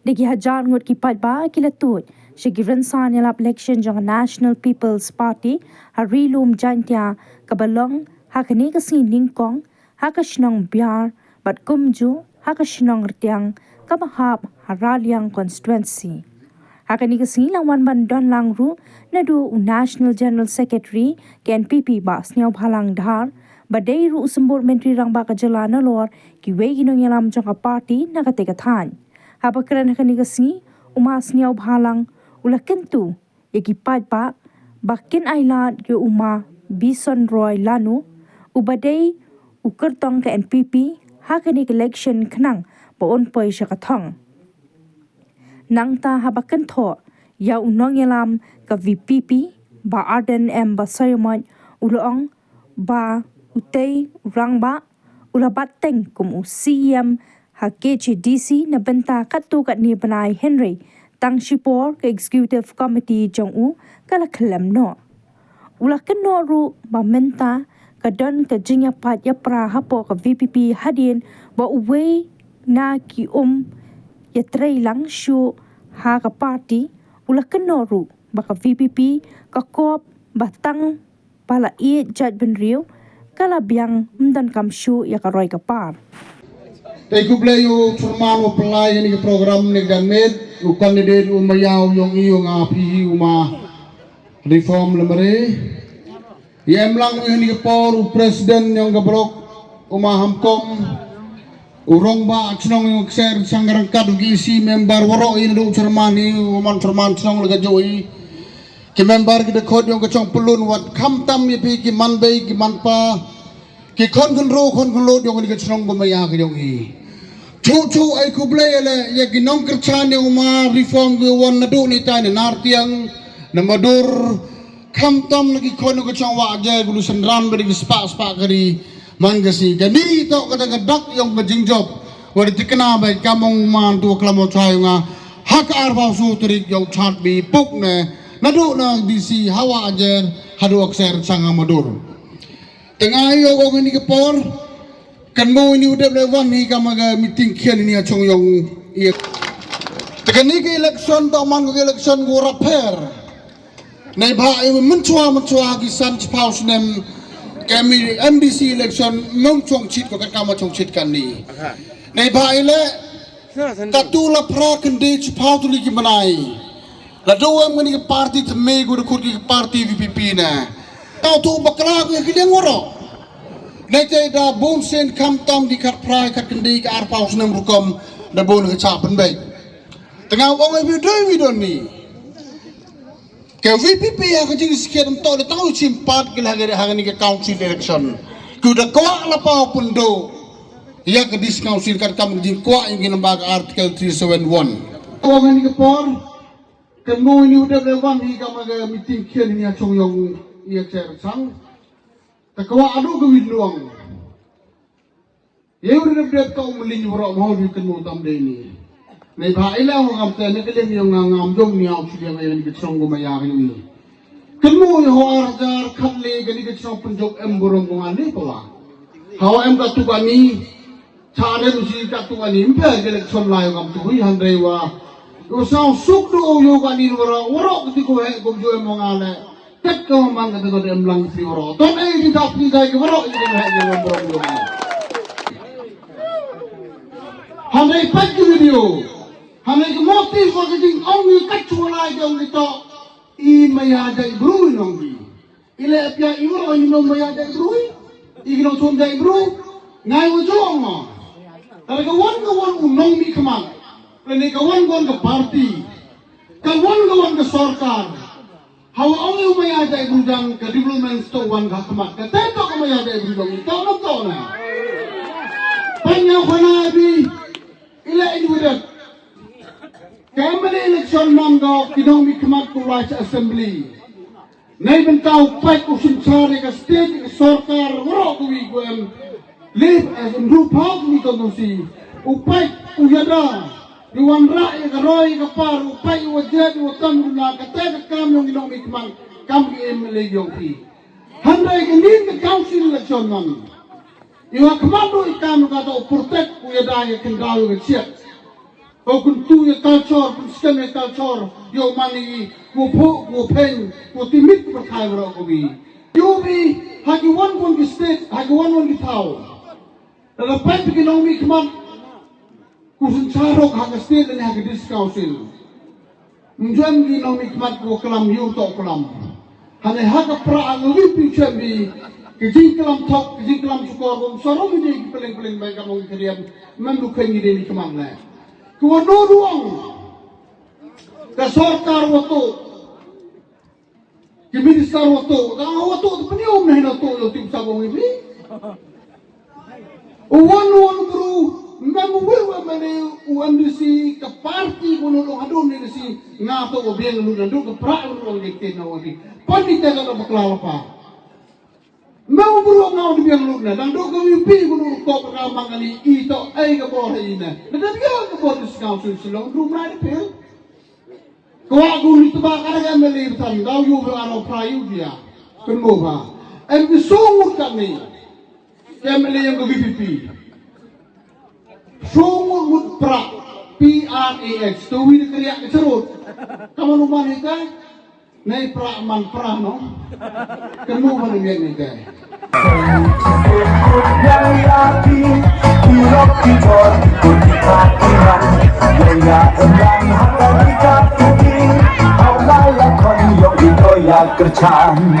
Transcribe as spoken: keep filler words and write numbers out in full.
Da ki hajar ngut ki paidbah ki la tuid sha ki rynsan ïalap election jong ka National People's Party ha Ri Lum Jaiñtia, kaba long ha kane ka sngi nyngkong ha ka shnong Biar bad kumjuh ha ka shnong Rtiang kaba hap ha Raliang constituency. Ha kane ka sngi la wan ban don lang ruh naduh u National General Secretary ka N P P, Bah Sniawbhalang Dhar, ba dei ruh u Symbud Myntri Rangbah ka jylla, nalor kiwei ki nongïalam jong ka party na katei ka thaiñ. Haba kren ha kane ka sngi, u Ma Sniawbhalang u la kyntu ïa ki paidbah ba kin ailad ïa u Ma Bisonroy Lanu, uba dei u kyrtong ka N P P ha kane ka election, khnang ba un poi sha ka thong. Nangta haba kynthoh ïa u nongïalam ka V P P, Bah Ardent M Basaiawmoit, u la ong ba utei u rangbah u la bat teng kum u C E M ha K H A D C na bynta katto katne bnai, hynrei tang shipor ka Executive Committee jong u ka la khlem noh. U la kynnoh ruh ba mynta ka don ka jingïapait ïapra hapoh ka V P P hadien ba uwei na ki um ïatreilang shuh ha ka party. U la kynnoh ruh ba ka V P P ka kop ba tang ba la ïeit jaitbynriew, ka la biang ym donkam shuh ïa ka roi ka par. Te khublei ïa u chairman uba pynlai ïa kane ka program, ne ka dang miet u candidate u maïaw jong i, u nga phi hi, u Ma Reform Lamare. Ïa em lang ïa kane ka por u president jong ka block, u Ma Hamkom, u rangbah chnong jong ka Ksai Rynsan, ryngkat u ki E C member waroh, i naduh u chairman hi, u man chairman chnong la ka jong i, ki member ki dkhot jong ka chnong Pyllun, wat khamtam ïa phi ki manbei ki manpa, ki khon khynroo khon khynlut jong kane ka chnong Gumaya ka jong i. Chuh chuh ai khublei ïa leh ïa ki nongkyrshan jong u Ma Reform, ki wan naduh neitai na Nartiang, na Madur, khamtam na ki khon ka chnong Wahjai, ki la synran bad ki spah spah kari man ka sngi. Kane toh kata ka dak jong ka jingjop, wat thikna bad ka mong man tu klam u chai nga ha ka arphew saw tarik jong Chatbi puk ne, naduh na D C ha Wahjai haduh Ksai Rynsan ha Madur. Te nga ïoh ong ïa kane ka por, kan mo ini u dep le wan hi ka ma ka meeting khian ini ha Chongjong. Ïa. Te kane ka election toh man ka election kaba pher. Neibhah ïa u mynshuwa mynshuwa ki san chiphaw snem ka M D C election mong chong chit ko, kat kama chong chit kane. Neibhah ïa le katu la phra khyndai chiphaw tylli ki bnai. La dei em kane ka party thymmai ko, da kut ki party V P P na. Tau tu bakla ko ki liang waroh. Neite da bun sien khamtam ki khatphra khatkhyndai ka arphew snem rukom da bun ka chah pynbeit. Tang nga ong ai video video ni. Ka V P P ha ka jingsngewsih ym toh da tang u chim pat ki la ha kane ka council election. Ki da kwah la paw pynduh ïa ka dis council katkam ka jingkwah ïa ki namba ka Article three seven one. Ong ha kane ka por, kan mo ini u dep le wan hi ka ma ka meeting khian ini ha Chongjong ïa Ksai Rynsan. Te kwah haduh ka win luang. Ïa u dep dep ka um lin waroh, ma u kan mo tam dei ni. Neibhah ïa le ngam te ne ka liang ïa nga ngam jong ni au chi liang ïa ni ka chnong Gumaya ïa ni. Kan mo ïa ho ar hajar khatle ka ni ka chnong Pynjop em burom ko nga ne pawa. Hawa em katu kani. Cha rem shi katu kani. Mpe ka election lai ngam tu hi hynrei wa. Yo sao suk du ïa kani waroh, waroh kati ko he ko jo em nga le. Tet ka man ka tengok em lang si waroh. Ton ai di dap ni dai ki waroh, di dai ki waroh, di dai. Hanai pat ki video. Hanai ki motif wa ki jingong ni kat chwa lai jong ki to. I maya dai bru nong ki. I le pia i waroh i nong maya dai bru. I ki nong chom dai bru. Ngai wa jong ma. Tara ka wan ka wan u nong mi kman. Lane ka wan ka wan ka party. Ka wan ka wan ka sorkar. Hawa ong ïa u maya dai bru dang ka development stoh wan ka khmat. Ka te toh ka maya dai bru dang toh na toh na. Panya khana bi ila in wudat. Ka M L A election man do ki dong mi khmat ku lai cha assembly. Nei bynta u paid u synshar ïa ka state ïa ka sorkar waroh ku wi ku em. Lip as in rup hau ni kong si. U paid u ïada. Ri wan rah ïa ka roi ïa ka par, u paid u wa jed u wa tam u na kata ka kam yong i nong mi kman kam ki M L A yong phi. Hynrei ka nin ka council election man. I wa kman u i kam ka ta u protect u ïada ïa ka ndaw ïa ka chiat. Ko kyntu ïa culture, pynskhem ïa culture, ïoh man ïa ki, ko phuh, ko phein, ko timit, ko pyrthai baroh ko wi. Ïoh wi, ha ki wan wan ki state, ha ki wan wan ki thaw. Lada peit ki nongmihkhmat, ko synshar hok ha ka state lane ha ka district council. Ym ju em ki nongmihkhmat ko klam ïa u to klam. Hane ha ka pra ang wi pi chem bi, ki jingklam thok, ki jingklam shukor, ko sarong ïa ki peleng peleng bai ka mong ki riam, mem du khen ïa ki khmat le. Ko no ruang, ka sorkar wa to, ki minister wa to, ka wa to, to pynïoh na hino to, ïoh tip sa bong ïa phi. U wan u wan u bru, mem u wi u M L A, u M D C, ka party ko no long hadum ni si, nga to u biang lu na du ka pra lu long ni tin na wa ni. Pan ni te ka bakla la pa. Mem u bru nga u biang lu na, dang du ka wi pi ko no ko ka mang ni i to ai ka bor ha i na. Na da biang ka bor ni si ka u si long du mra ni pil. Kwah gu ni tba ka da ka M L A bthan, daw yu ba aro pra yu dia. Kynmo ba. Em ki song ngut ka ni. Ka M L A yang ka V P P. Song ngut ngut pra. P R A X. To wi da kriak ka charut. Kamu lu man ita? Nei pra man pra no. Kynmo ba ni ita. Kyrchan.